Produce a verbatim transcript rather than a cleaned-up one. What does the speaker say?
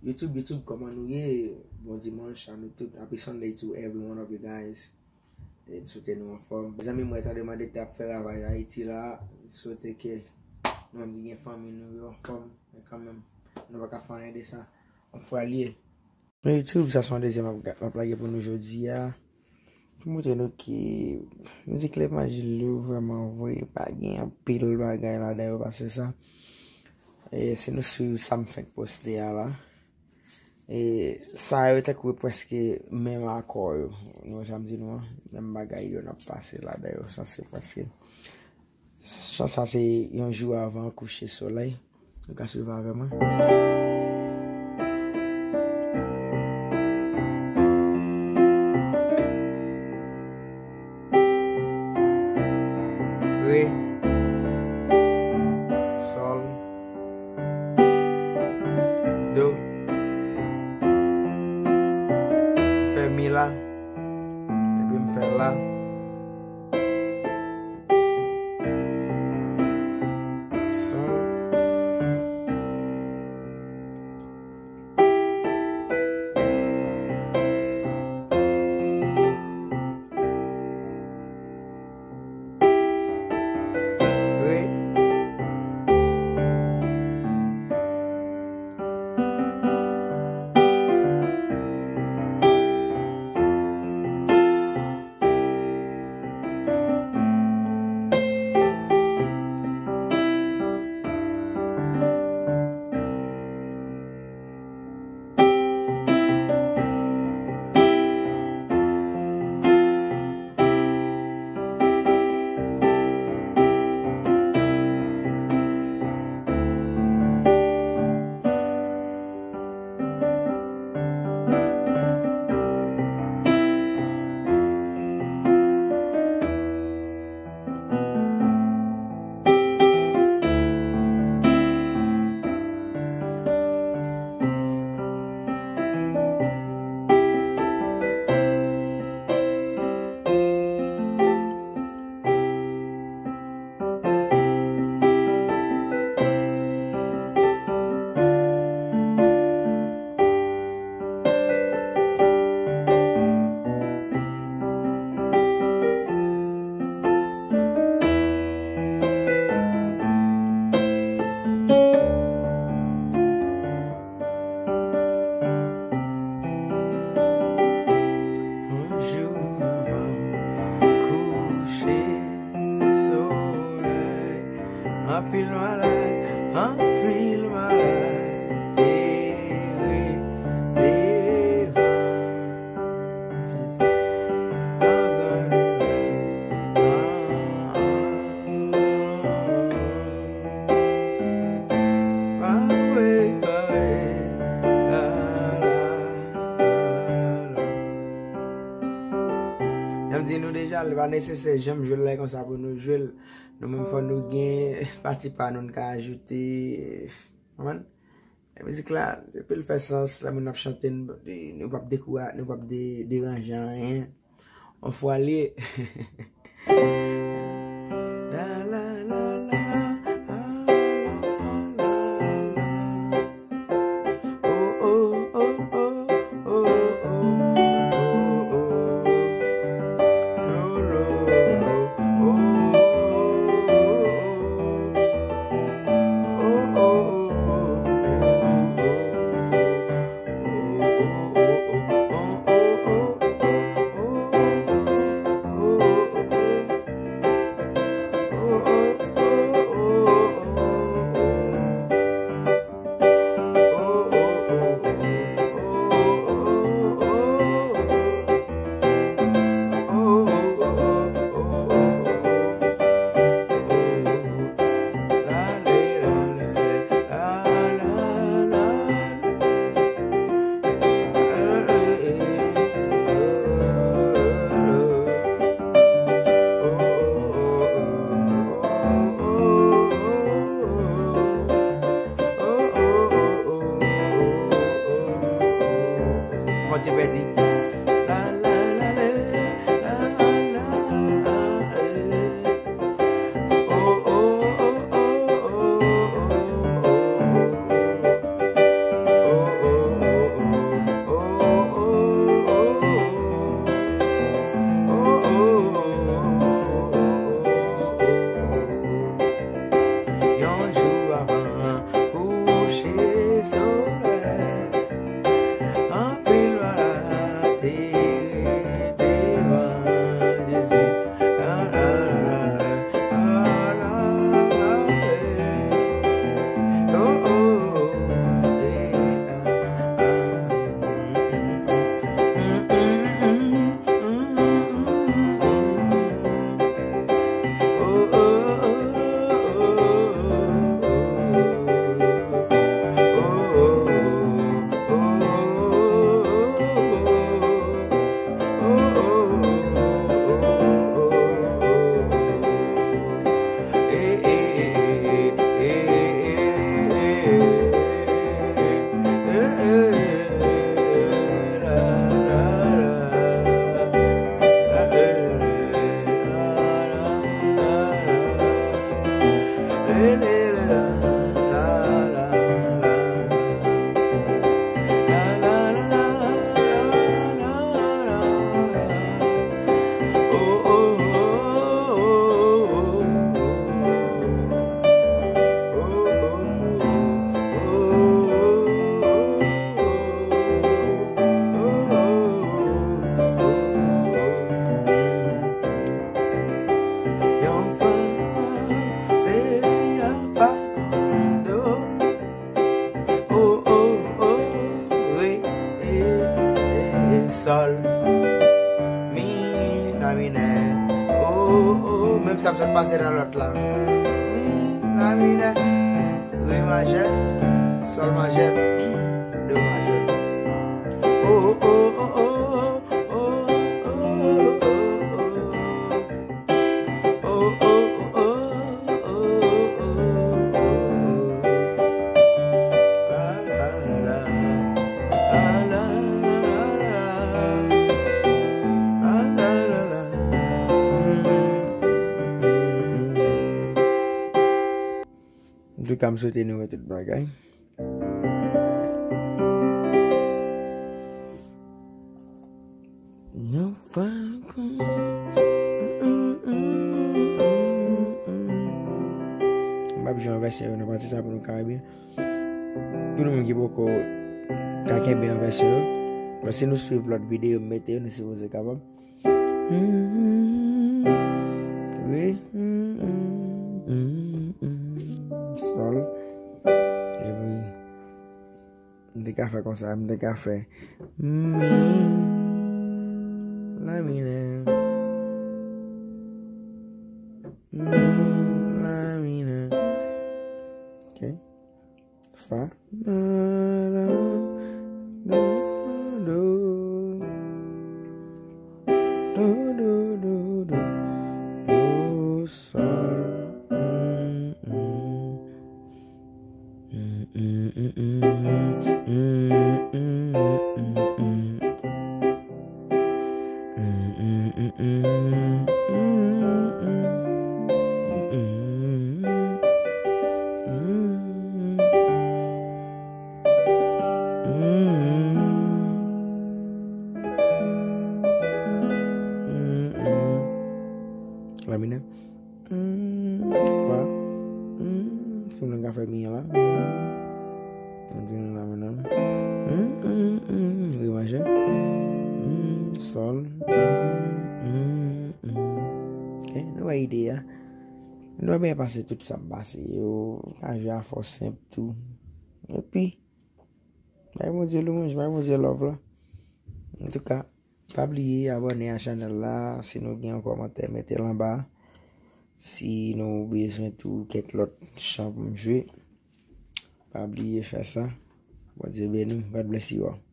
YouTube, YouTube, kòman nou ye? Bon dimanch a nou tout. Happy Sunday to every one of you guys. E, m swete nou anfòm. Zanmi mwen, tande mande te ap fè ravaj Ayiti la. M swete ke nou menm ki gen fanmi nou yo anfòm. Men kanmenm, nou pa ka fè anyen de sa. On fwa l ye. Nan YouTube, sa se yon dezyèm m ap ga- m ap lage pou nou jodi a. Pou montre nou ke mizik levanjil yo vrèman vre, pa gen anpil bagay ladan yo pase sa. E si nou swiv sa m fenk poste a la, e sa yo tankou prèske menm akò yo. Nou wè sa m di nou an? Menm bagay yo n ap pase ladan yo, sa se prèske. Chan sa se yon jou avan kouche solèy. Nou ka swiv avè mwen. Re, sòl, do, m fè mi la, epi m fè la. Sòl. Re. Yon jou avan kouche solèy, anpil malad, anpil malad te rete devan Jezi. Jan m di nou deja, li pa nesesè janm jwe l la konsa pou nou jwe l. Nou menm fò nou gen pati pa nou, n ka ajoute. Konprann? Mizik la, depi l fè sans, lè moun ap chante, nou, nou p ap dekoura-, nou p ap de-, deranje anyen. On fwa l ye. La, la, la, la, ah, la, la, la. Oh, oh, oh, oh, oh, oh, oh, oh, oh. Lo, lo, lo, oh, oh, oh, oh. Fò ti pèdi. La, la, la, la, la, la, eh. Oh, oh, oh, oh, oh, oh, oh, oh. Oh, oh, Sòl, mi, la minè. O, o, o, menm sa m sot pase nan lòt la. Mi, la minè, re majè, sòl majè, do majè. O, o, o, o, o, o, o, o, o. Antouka, m swete nou wè tout bagay. Yon fwa ankò. M ap jwe an vèsyon yo nan pati sa pou nou ka wè byen. Pou nou menm ki poko ka kenbe an vèsyon yo, paske nou swiv lòt videyo m mete yo, nou sipoze kapab. Re, sòl. Epi, m te ka fè konsa, m te ka fè mi, la minè, mi, la minè. Ok. Fa, la, la, do, do. Do, do, do, do. Do, sòl. Mm, mm. Mm, mm, mm, mm. Mm, mm, mm, mm. La minè. Mm, fa. Mm, si nou ka fè mi an la. Mm. Antouka, la minè. Mm, mm, mm, re majè. Mm, sòl. Mm, mm, mm. Ok, nou wè ide a. Nou wè byen pase tout sa m pase yo. Ka jwe a fò senp tou. Epi, bay Bondye lwanj, bay Bondye love la. Antouka, pa bliye abòne a chanèl la. Si nou gen yon kòmantè, mete l anba. Si nou bezwen tou kèk lòt chan pou m jwe, pa bliye fè sa. Bondye beni w. God bless you all.